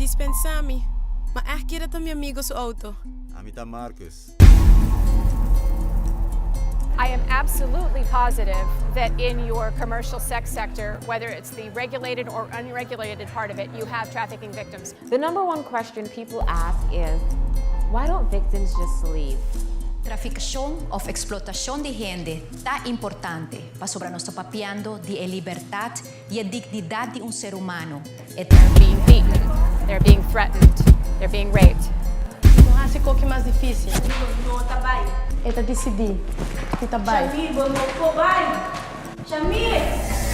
Dispensá mi, ma ègt kier a ta mi amigo su outo. Ami ta Marcus. I am absolutely positive that in your commercial sex sector, whether it's the regulated or unregulated part of it, you have trafficking victims. The number one question people ask is, why don't victims just leave? Trafikashon òf eksplotashon di hende ta importante pasobra nos ta papiando di e libertat i e dignidat di un ser humano. E They're being beaten, they're being threatened, they're being raped. No hasi kos mas difísil. No ta bai. E ta disidí. E ta bai. Shamir, bo no por bai. Shamir!